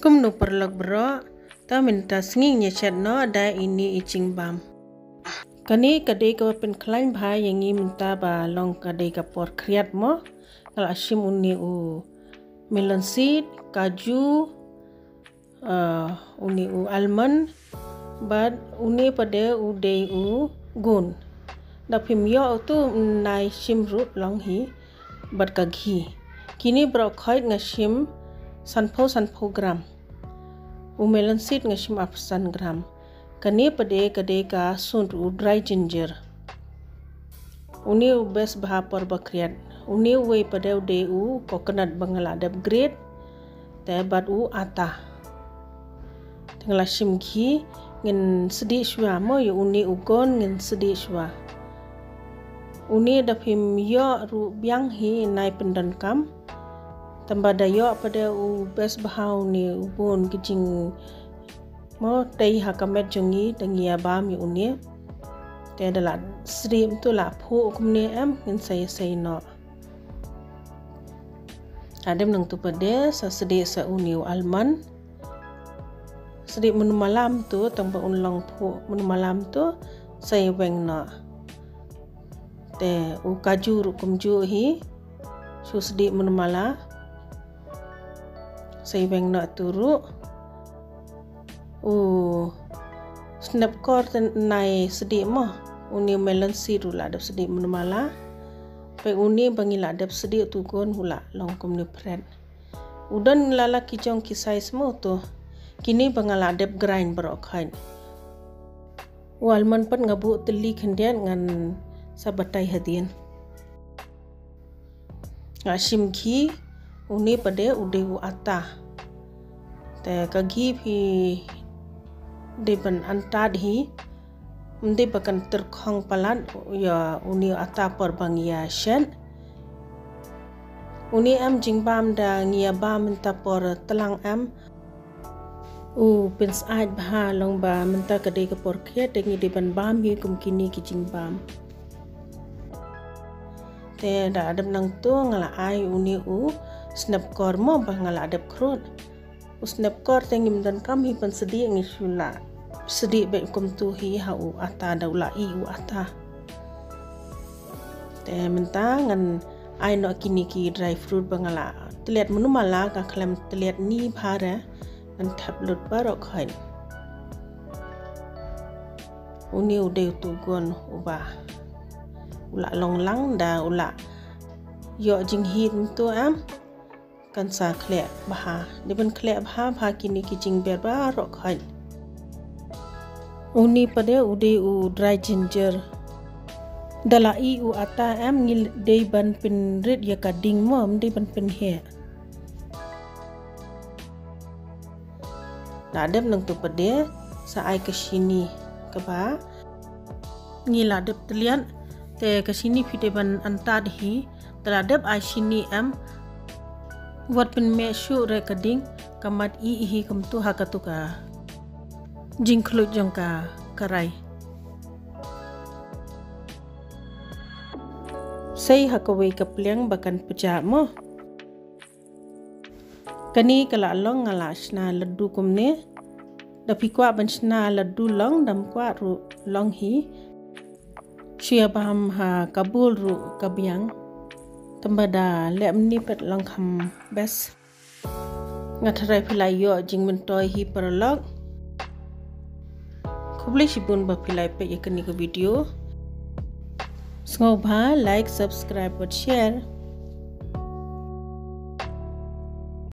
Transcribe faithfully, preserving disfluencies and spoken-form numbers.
Kumno paralok baroh, ta mynta sngi ngin ïa shet noh da ine i jingbam. Kane ka dei kaba pynkhlaiñ bha ïa ngi mynta ba long ka dei ka por khriat mo. Nga la shim une u melon seed, kaju, uh, une u almond, bad une pat u dei u gun. Da phim ïoh utu, nai shim ruh long hi bad ka ghee. Kine baroh khoit nga shim sanphew sanphew gram. U melon seed nga shim arphew san gram. Kane pat ka dei ka sun u dry ginger. Une u best bha por ba khriat. Une uwei pat u dei u coconut ba nga la dep grate. Te bad u ata. Te nga la shim ghee, ngin sdieh shuwa mo, ïa une u gun ngin sdieh shuwa. Une da phim ïoh ruh biang hi, nai pyndonkam. Tangba da ïoh pat u best bha une u bun ki jing mo, tei ha ka met jong ngi da ngi ïa bam ïa une. Te da la sdieh mynta la phuh kumne em, ngin sa ïa sei noh. Hadien nangtu pat sa sdieh sa une u almond. Sdieh mynno ma la mynta, tangba un long phuh mynno ma la mynta, sa ïa weng noh. Te u kaju ruh kumjuh hi, shu sdieh mynno ma la. Sa ïa weng noh tu ruh. U snep kor te nai sdieh mo. Une melon seed ruh la dep sdieh mynno ma la. Peit une ba ngi la dep sdieh, utu gun u la long kumne phret. U don la la ki jong ki size mo utu. Kine ba nga la dep grind baroh khoit. U almond pat nga buh tylli khyndiat, ngan sa batai hadien. Nga shim ghee, une pat u dei u ata. Te ka ghee phi dei ban antad hi, ym dei ba kan tyrkhong palat ïa une u ata por ba ngi ïa shet. Une em jingbam da ngi ïa bam mynta por tlang em. U pynsyaid bha long ba mynta ka dei ka por khriat te ngi dei ban bam hi kum kine ki jingbam. Te da dep nangtu nga la ai une u snep kor mo ba nga la dep khrud. U snep kor te ngim donkam hi pynsdieh, ngi shu la sdieh beit kumtu hi ha u ata da u la ih u ata. Te mynta ngan ai noh kine ki dry fruit ba nga la tliat mynno ma la, ka khlem tliat ni bha re, ngan thep lut baroh khoit. Une u dei utu gun uba u la long lang da u la ïoh jingheat mynta em. Kan sa khleh bha. Dei ban khleh bha bha kine ki jingber baroh khoit. Une pat u dei u dry ginger. Da la ih u ata em, ngi dei ban pynrit ïa ka ding mo, ym dei ban pynheh. Da dep nangtu pat sa ai ka shini kaba ngi la dep tliat, te ka shini phi dei ban antad hi. Te la dep ai shini em, wat pynmeh shuh re ka ding, ka mat ih hi kumtu ha katu ka jingkhluit jong ka karai. Sei ha kawei ka pliang ba kan pjah mo. Kane ka la long nga la shna laddu kumne. Da phi kwah ban shna laddu long, dam kwah ruh long hi. Shu ïa bam ha ka bowl ruh ka biang. Tangba da leh mynne pat long kham best. Nga tharai phi la ïoh jingmyntoi hi paralok. Khublei shibun ba phi la peit ïa kane ka video. Sngewbha like, subscribe bad share.